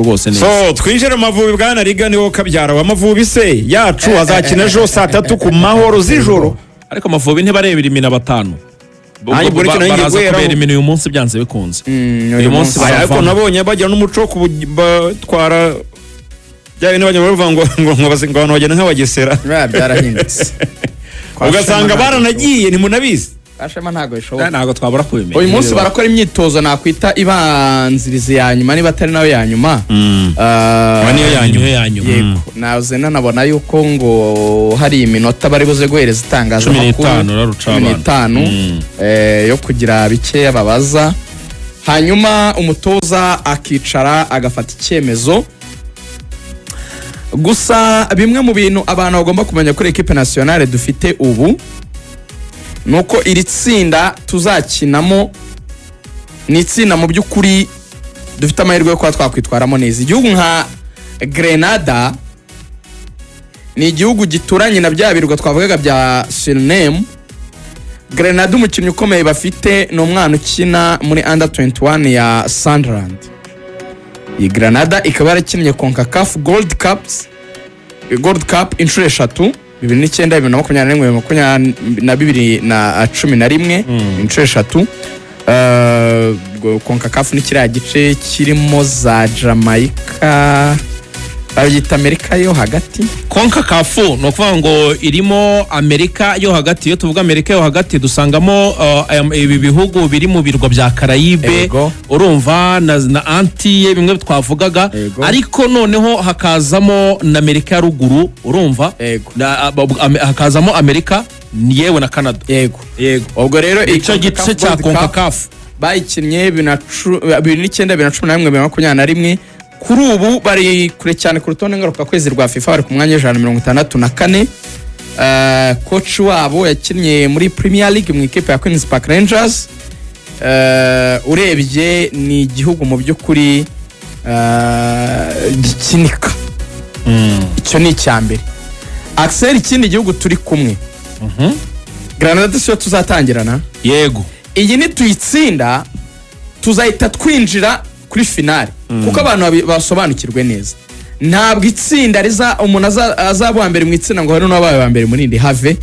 Rwose neza. So twinjire mu Mavubi. Bwana Riga, niwo kabyara wa Mavubi se yacu azakina ejo saa 3 ku Mahoro z'ijoro. Ariko Amavubi ntibarebera imina batanu. Nanjye ubwo nicyo nari ngiye Baraza guheraho. kubera imina uyu munsi byanze bikunze. Uyu munsi Aya, ariko bazavamo. nabonye bagira n'umuco wo kubatwara bya bintu bajya bavuga ngo abantu bagenda nk'abagesera. Biriya byarahindutse. Kwa Ugasanga Shema ntabwo baranagiye, ntimunabizi. Kwa Shema ntabwo bishoboka. Ntabwo twabura kubimenya. Uyu munsi barakora imyitozo nakwita ibanziriza ya nyuma, niba atari nayo ya nyuma. Aba niyo ya nyuma. Niyo ya nyuma. Yego, naze nanabona yuko ngo hari iminota bari buze guhereza itangazamakuru. 15, raruca cumi abana. n'itanu yo kugira bikeya babaza, hanyuma umutoza akicara agafata icyemezo. Gusa bimwe mu bintu abantu bagomba kumenya kuri équipe nationale dufite ubu ni uko iri tsinda tuzakinamo ni itsinda mu by'ukuri dufite amahirwe yo kuba twakwitwaramo neza. Igihugu nka Grenada ni igihugu gituranye na bya birwa twavugaga bya Suriname. Grenada, umukinnyi ukomeye bafite ni umwana ukina muri under 21 ya Sunderland. Iyi Grenada ikaba yarakinnye CONCACAF Gold Cups, Gold Cup inshuro eshatu: 2009, 2021, 2011, inshuro eshatu. Ubwo CONCACAF ni kiriya gice kirimo za Jamaica, babyita Amerika yo Hagati. CONCACAF ni ukuvuga ngo irimo Amerika yo Hagati. Iyo tuvuga Amerika yo Hagati dusangamo ibi bihugu biri mu birwa bya Karayibe. Urumva na Antiye, bimwe twavugaga. Ariko noneho hakazamo na Amerika ya Ruguru, urumva? Hakazamo Amerika yewe na Canada. Yego. Ubwo rero iyi Icyo gice CONCACAF cya Gold Cup CONCACAF bayikinnye 2009, 2011, 2021. Kuri ubu bari kure cyane ku rutonde ngarukakwezi rwa FIFA, bari ku mwanya wa 164. Coach wabo yakinnye muri Premier League mu ikipe ya Queens Park Rangers. Urebye ni igihugu mu by'ukuri gikinika. Icyo ni icya mbere. Axel, ikindi gihugu turi kumwe, Grenada, siyo tuzatangirana? Yego. Iyi nituyitsinda tuzahita twinjira kuri finale, kuko abantu basobanukirwe neza, ntabwo itsinda riza umuntu azaba uwa mbere mu itsinda ngo hari n'uwabaye uwa mbere mu rindi have.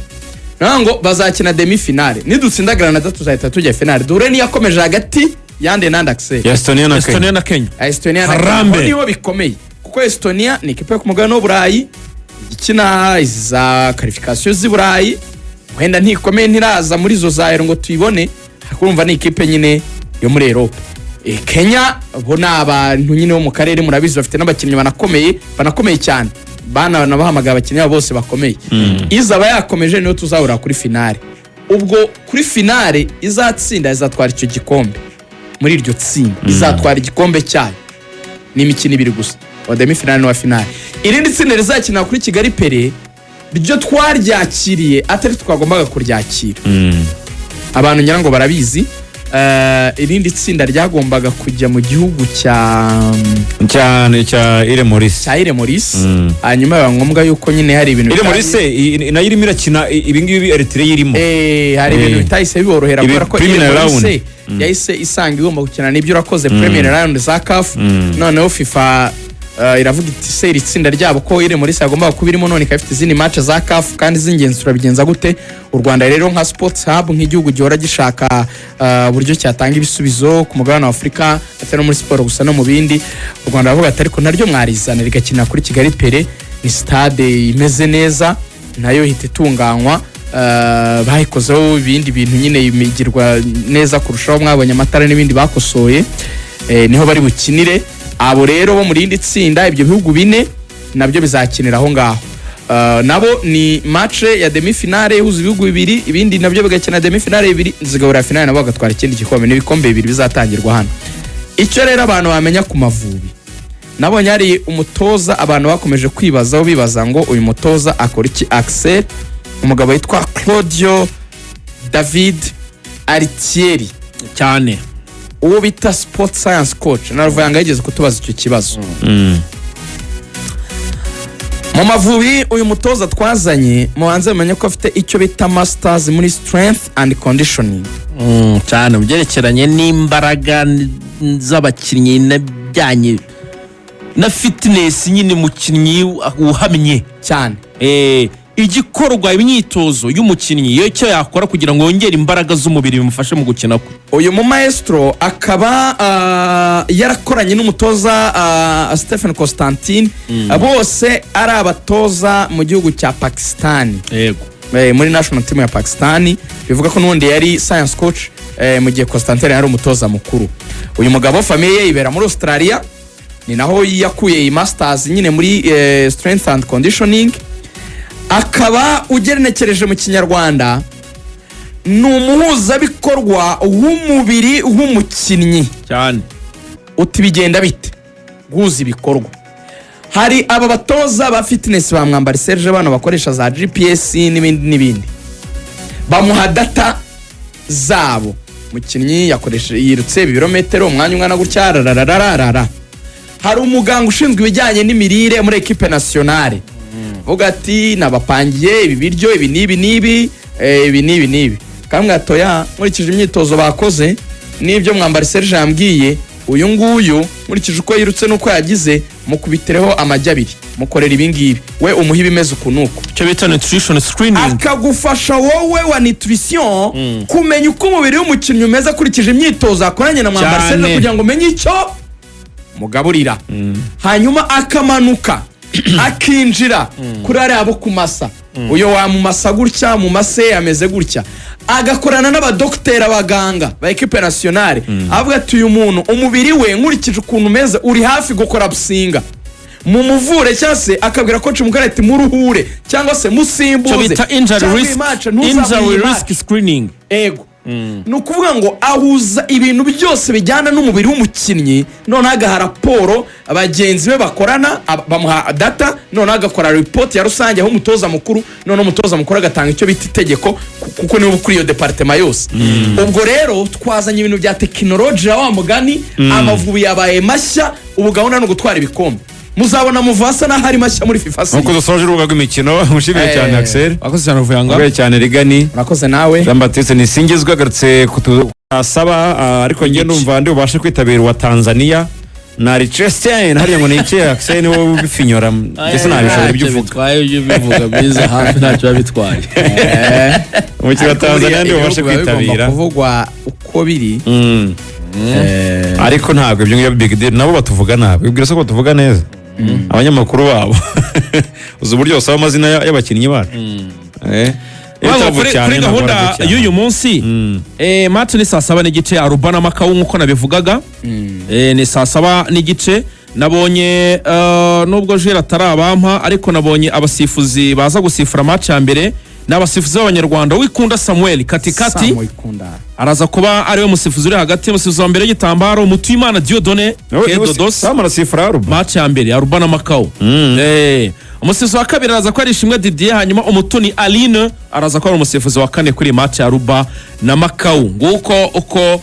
Naho ngo bazakina demi finale. Nidutsinda Grenada tuzahita tujya finale, duhure n'iyakomeje hagati yande nande, Axel? Ya Estonia na Estonia Kenya. Na Kenya. Estonia na Kenya. Harambe. Aho niho bikomeye, kuko Estonia ni ikipe yo ku mugabane w'Uburayi ikina za qualification z'i Burayi. Wenda ntikomeye, ntiraza muri izo za Euro ngo tuyibone, ariko urumva ni ikipe nyine yo muri Europe. Kenya bo ni abantu nyine bo mu karere, murabizi, bafite n'abakinnyi banakomeye, banakomeye cyane, banabahamagaye abakinnyi babo bose bakomeye. Izaba yakomeje niyo tuzahurira kuri finale. Ubwo kuri finale izatsinda izatwara icyo gikombe muri iryo tsinda, izatwara igikombe cyayo. Ni imikino ibiri gusa, wa demi finale n'uwa finale. Irindi tsinda rizakina kuri Kigali Pele ryo twaryakiriye atari twagombaga kuryakira. Abantu ngira ngo barabizi. Irindi tsinda ryagombaga kujya mu gihugu cya Cyane, cya Île Maurice. Cya Île Maurice. Hanyuma biba ngombwa yuko nyine hari ibintu Île Maurice nayo irimo irakina ibi ngibi Eritrea irimo. Hari ibintu bitahise biborohera Ibi kubera ko Île preliminary Maurice yahise isanga igomba gukina n'ibyo urakoze preliminary round za CAF. Noneho FIFA iravuga iti: "Se iri tsinda ryabo ko Île Maurice yagombaga kuba irimo, none ikaba ifite izindi match za CAF kandi z'ingenzi, turabigenza gute?" U Rwanda rero nka sports hub, nk'igihugu gihora gishaka uburyo cyatanga ibisubizo ku mugabane wa Afurika, atari no muri siporo gusa, no mu bindi, u Rwanda ruravuga ati: "Ariko naryo mwarizana rigakina kuri Kigali Pele, ni stade imeze neza." Nayo ihita itunganywa, bayikozeho ibindi bintu nyine imigirwa neza kurushaho, mwabonye amatara n'ibindi bakosoye. Niho bari bukinire. Abo rero bo mu rindi tsinda, ibyo bihugu bine nabyo bizakinira aho ngaho. Nabo ni match ya demi finale ihuza ibihugu bibiri, ibindi nabyo bigakina demi finale bibiri, zigahura finale, nabo bagatwara ikindi gikombe. Ni ibikombe bibiri bizatangirwa hano. Icyo rero abantu bamenya ku Mavubi, nabonye hari umutoza abantu bakomeje kwibazaho, bibaza ngo uyu mutoza akora iki, Axel? Umugabo witwa Claudio David Aritieri. Cyane. Uwo bita sport science coach, na Ruvuyanga yigeze kutubaza icyo kibazo. Mu Mavubi, uyu mutoza twazanye, mubanze mumenye ko afite icyo bita masters muri strength and conditioning. Cyane, mu byerekeranye n'imbaraga z'abakinnyi n'ibijyanye Na fitness nyine, umukinnyi uhamye cyane. Igikorwa, imyitozo y'umukinnyi, iyo icyo yakora kugira ngo yongere imbaraga z'umubiri bimufashe mu gukina kwe. Uyu mu maestro akaba yarakoranye n'umutoza Stephen Constantine, bose ari abatoza mu gihugu cya Pakistan, muri national team ya Pakistan. Bivuga ko n'ubundi yari science coach mu gihe Constantine yari umutoza mukuru. Uyu mugabo famille ye ibera muri Australia, ni naho yakuye iyi masters nyine muri strength and conditioning. Akaba ugenekereje mu Kinyarwanda ni umuhuzabikorwa w'umubiri w'umukinnyi. Cyane. Uti bigenda bite guhuza ibikorwa? Hari aba batoza ba fitness ba Mwambari Serge, bano bakoresha za GPS n'ibindi n'ibindi, bamuha data zabo: umukinnyi yakoresheje, yirutse ibirometero umwanya ungana gutya, rararararara. Hari umuganga ushinzwe ibijyanye n'imirire muri équipe nationale, vuga ati nabapangiye ibi biryo, ibi n'ibi n'ibi, ibi n'ibi n'ibi. Kamwe atoya, nkurikije imyitozo bakoze n'ibyo Mwambari Serge yambwiye, uyu nguyu nkurikije uko yirutse n'uko yagize, mukubitireho amagi abiri, mukorera ibi ngibi, we umuhe ibimeze uku n'uku. Icyo bita nutrition screening. Akagufasha wowe wa nutrition kumenya uko umubiri w'umukinnyi umeze akurikije imyitozo akoranye na Mwambari Serge, kugira ngo umenye icyo mugaburira. Hanyuma akamanuka akinjira kuri ariya bo kumasa, uyu wamumasa gutya, mumase ameze gutya. Agakorana n'abadogiteri, abaganga ba équipe nationale, avuga ati uyu muntu umubiri we nkurikije ukuntu umeze uri hafi gukora businga, mumuvure, cyangwa se akabwira coach mukuru ati muruhure cyangwa se Icyo musimbuze bita injury cyangwa iyi risk, match ntuzamuhe injury iyi match. risk screening. Ego, ni ukuvuga ngo ahuza ibintu byose bijyana n'umubiri w'umukinnyi, noneho agaha raporo bagenzi be bakorana, bamuha data, noneho agakora ripoti ya rusange aho umutoza mukuru, noneho umutoza mukuru agatanga icyo bita itegeko, kuko niwe ukuriye iyo département yose. Ubwo rero twazanye ibintu bya tekinoloji ya wa mugani. Amavubi yabaye mashya, ubu gahunda ni ugutwara ibikombe. Muzabona muva asa n'aho ari mashya muri FIFA. Nk'uko dusoje urubuga rw'imikino, mushimire cyane Axel. Wakoze cyane, Ruvuyanga. Mushimire cyane Rigani. Urakoze nawe. Jean Baptiste Nisingizwe agarutse kutusaba, ariko njye ndumva ndi bubashe kwitabira uwa Tanzania na Liechtenstein. Hariya ngo ni iki, Axel? Niwe ubifinyora, njye sinabishobora ibyo Ntacyo uvuga. bitwaye, ibyo ubivuga byiza hafi ntacyo biba bitwaye. Umukino wa Ariko Tanzania buriya ndi bubashe ibihugu biba bigomba kwitabira. kuvugwa uko biri. Ariko ntabwo ibyo ngibyo big deal, nabo batuvuga nabi, wibwira se ko batuvuga neza abanyamakuru babo? Uzi uburyo basaba amazina y'abakinnyi bacu? Iyo Bavuga utavuga cyane kuri ntabwo gahunda waravuga cyane. y'uyu munsi, match ni saa 7:30, Aruba na Makawu, nk'uko nabivugaga. Ni saa 7:30. Nabonye, nubwo Jules atarabampa, ariko nabonye abasifuzi baza gusifura match ya mbere ni abasifuzi b'Abanyarwanda. Wikunda Samuel katikati, Samu Ikunda. araza kuba ariwe musifuzi uri hagati. Umusifuzi wa mbere w'igitambaro, Mutuyimana Dieudonné Kedodos. Sam arasifura Aruba? Match ya mbere, Aruba na Makawu. Umusifuzi wa kabiri araza ko ari Ishimwe Didier, hanyuma Umutoni Aline araza ko ari umusifuzi wa kane kuri iyi match ya Aruba na Makawu. Nguko uko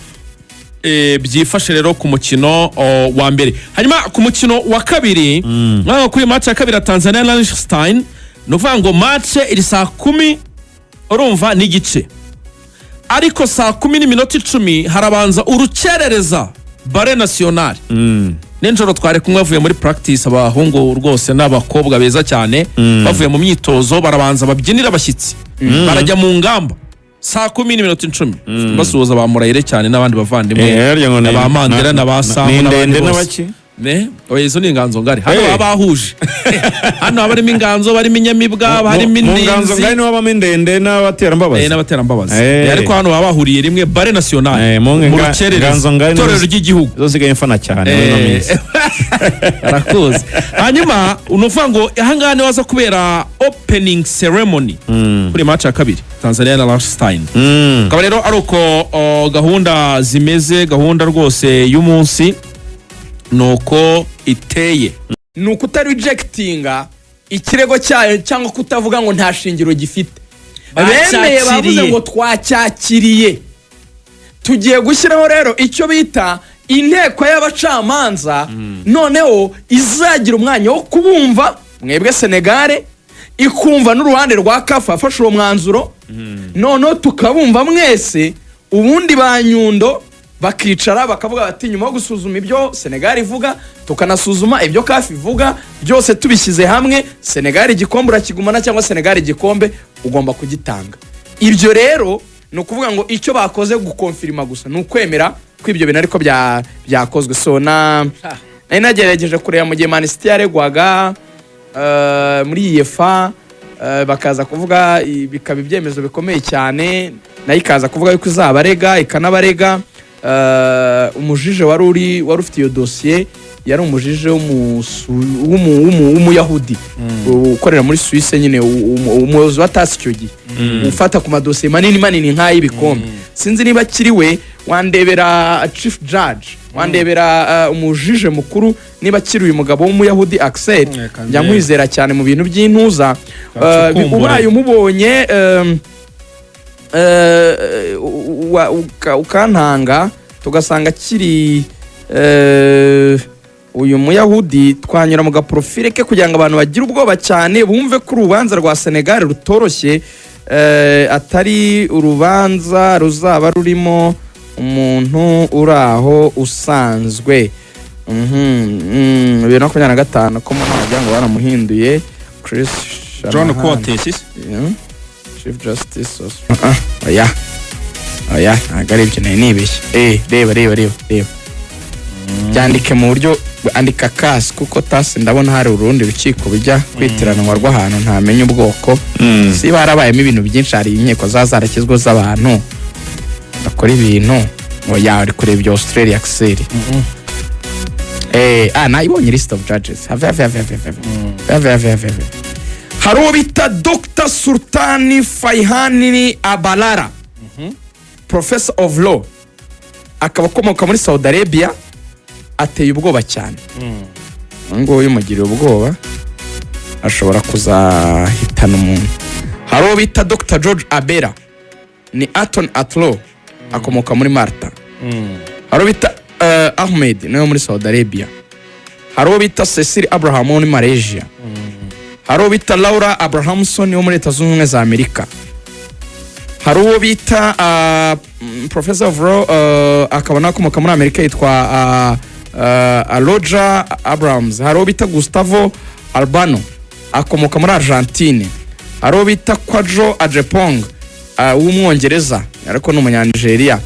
byifashe rero ku mukino wa mbere. Hanyuma ku mukino wa kabiri, mwaho kuri match ya kabiri ya Tanzania na Liechtenstein, ni ukuvuga ngo match iri saa 10, urumva, n'igice, ariko saa 10:10 harabanza urukerereza ballet national. Nijoro twari kumwe bavuye muri practice, abahungu rwose n'abakobwa beza cyane, bavuye mu myitozo, barabanza babyinira abashyitsi, barajya mu ngamba saa 10:10, basuhuza ba Murayire cyane n'abandi bavandimwe, Harya ngo na ba Mandela na ba Samu ni n'abandi ndende bose. n'abaki. Ne, oya, izo ni inganzo ngari hano. Eh. Baba bahuje hano, haba harimo inganzo, barimo inyamibwa, haba harimo Mu nganzo indinzi ngari niho habamo indende n'abaterambabazi. N'abaterambabazi. Eh. Ariko hano baba bahuriye rimwe, ballet national, Mu mu rukerereza, nganzo ngari itorero ry'igihugu. Zo zisigaye mfana cyane muri ino minsi. Arakuzi. Hanyuma ni ukuvuga ngo ahangaha niho haza kubera opening ceremony kuri match ya kabiri, Tanzania na Liechtenstein. Akaba rero ari uko gahunda zimeze. Gahunda rwose y'umunsi ni uko iteye. Ni ukutari-rejectinga ikirego cyayo cyangwa kutavuga ngo nta shingiro gifite. Bemeye, bavuze ngo twacyakiriye, tugiye gushyiraho rero icyo bita inteko y'abacamanza, noneho izagira umwanya wo kubumva mwebwe Senegare, ikumva n'uruhande rwa CAF yafashe uwo mwanzuro, noneho tukabumva mwese, ubundi ba Nyundo. Bakicara bakavuga bati: "Nyuma yo gusuzuma ibyo Senegal ivuga, tukanasuzuma ibyo CAF ivuga, byose tubishyize hamwe, Senegal igikombe urakigumana cyangwa Senegal igikombe ugomba kugitanga." Ibyo rero ni ukuvuga ngo icyo bakoze gukonfirima gusa, ni ukwemera ko ibyo bintu ariko byakozwe. So na nari nagerageje kureba mu gihe Man City yaregwaga muri UEFA, bakaza kuvuga bikaba ibyemezo bikomeye cyane, nayo ikaza kuvuga yuko izabarega, ikanabarega. Umujije wari ufite iyo dosiye yari umujije w'umuyahudi ukorera muri Suisse nyine, umuyobozi wa TAS icyo gihe, ufata ku madosiye manini manini nk'ay'ibikombe. Sinzi niba akiri we. Wandebera chief judge, wandebera umujije mukuru, niba akiri uyu mugabo w'umuyahudi Axel. Reka Njya ndebe. nkwizera cyane mu bintu by'intuza. Kacukumbure. Ubaye umubonye ukantanga tugasanga akiri uyu muyahudi, twanyura mu gaprofile ke kugira ngo abantu bagire ubwoba cyane, bumve ko urubanza rwa Senegal rutoroshye, atari urubanza ruzaba rurimo umuntu uri aho usanzwe. 2025 ko umuntu wagira ngo baramuhinduye Chris John Shanahan. Coates. Yeah. Chief Justice of... Ah, oya oya, ntabwo ari ibyo, nari nibeshye. Reba reba reba reba, byandike mu buryo andika kasi, kuko tasi ndabona hari urundi rukiko bijya kwitiranwa rw'ahantu ntamenya ubwoko. Siba harabayemo ibintu byinshi, hari inkiko za zarashyizweho z'abantu bakora ibintu. Oya, uri kureba ibyo Australia, Axel. Nayibonye, list of judges. Have have have have have have have have have. Hari uwo bita Dr Sultani Faihani Abalara, professor of law, akaba akomoka muri Saudi Arabia. Ateye ubwoba cyane uyu nguyu, umugiriye ubwoba ashobora kuzahitana umuntu. Hari uwo bita Dr George Abera, ni attorney at law, akomoka muri Malta. Hari uwo bita Ahmed, nawe muri Saudi Arabia. Hari uwo bita Cecil Abraham wo muri Malaysia. Hari uwo bita Laura Abrahamson wo muri Leta Zunze Ubumwe za Amerika. Hari uwo bita professor of law, akaba nawe akomoka muri Amerika, yitwa Roger Abrams. Hari uwo bita Gustavo Albano, akomoka muri Argentine. Hari uwo bita Kwajo Ajepong, w'umwongereza ariko ni umunyanigeriya.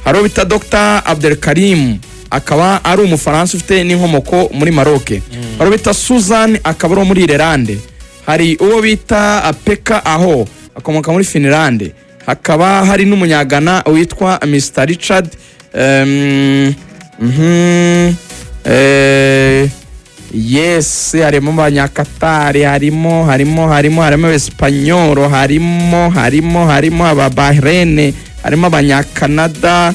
Hari uwo bita Dr Abdelkarim, akaba ari umufaransa ufite n'inkomoko muri Maroc. Hari uwo bita Susan, akaba ari uwo muri Irlande. Hari uwo bita Peka Aho, akomoka muri Finlande. Hakaba hari n'umunyagana witwa Mr Richard yes, harimo abanyakatari, harimo abesipanyoro, harimo ababahrene, harimo abanyakanada.